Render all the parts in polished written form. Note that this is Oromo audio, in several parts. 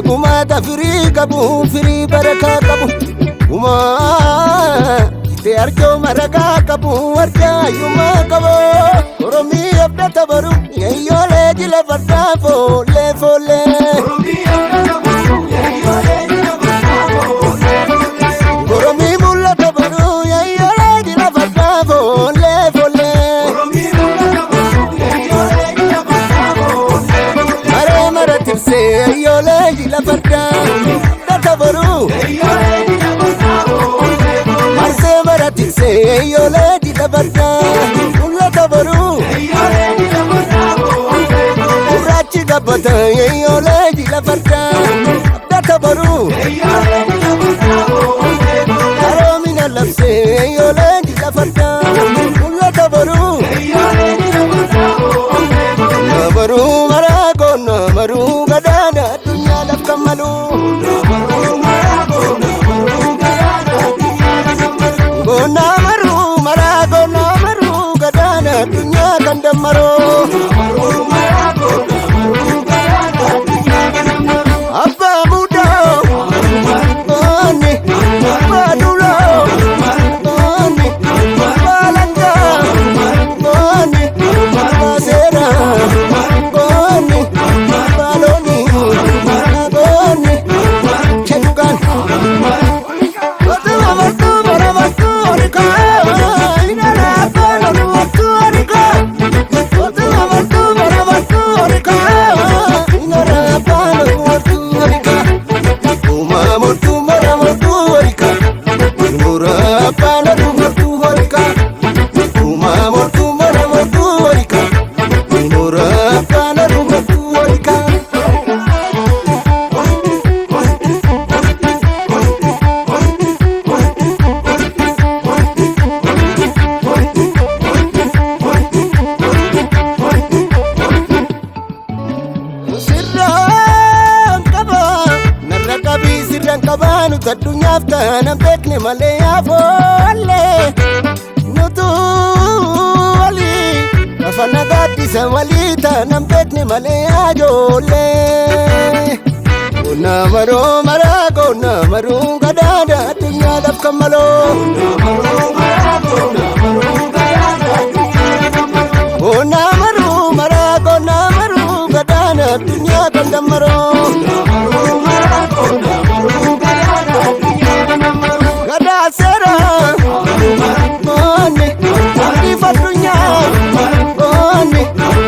Gumaata firii qabu firii barakaa qabu gumaa jitee arjooma ragaa qabu arjaa hayyummaa qabu Oromii abdata baru yeeyyoolee jila fardaa foollee foollee. Oromii mul'ata baru yeeyyoolee jila fardaa foollee foollee. Maree mara tirsee yeeyyoolee jila fardaa abdata baru. Marsee mara tirsee yeeyyoolee jila fardaa mul'ata baru. Gurraachi gabbata yeeyyoolee jila fardaa abdata baru. Karoomina labsee yeeyyoolee jila fardaa mul'ata baru. Namaruu maraa goona maruu gadaana addunyaa laf kan malu. Goona maruu maraa goona maruu gadaana addunyaa kan dammaroo. Abbaa muudoo goonni abbaa duuloo goonni abbaa langaa goonni abbaa seeraa goonni abbaa loonii goonni kennuudhaan. Otuma martuu bara martuu olikaa ilaala abbaan olu martuu olikaa. Otuma martuu bara martuu olikaa ilaala abbaan olu martuu olikaa. Uma martuu bara martuu olikaa mura abbaan olu martuu olikaa. Uma martuu bara martuu olikaa mura abbaan olu martuu olikaa. Sirraan qaba narra qabii sirraan qaba nuti addunyaaf taana beekne malee yaafoollee nutu walii lafa nagaaddisa walii taana beekne malee ajoollee. Goona maroo maraa goona maruu gadaada addunyaadhaaf kan maloo. Goona maruu maraa goona maruu gadaana addunyaa kan dammaroo. Gadaa seeraa goonni abdiif addunyaa goonni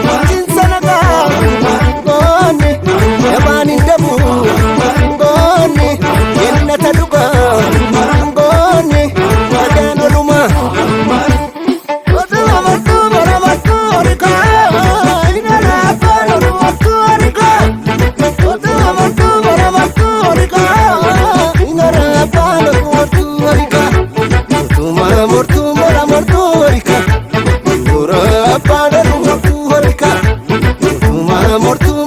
bulchiinsa nagaa goonni jabaan hin dabu goonni jennata dhugaa goonni gadaan olumaa. Otuma martuu bara martuu olikaa ilaala abbaan olu martuu olikaa. Otuma martuu bara martuu olikaa ilaala abbaan olu martuu olikaa. Otuma martuu bara martuu olikaa dura abbaan olu martuu olikaa. Otuma martuu.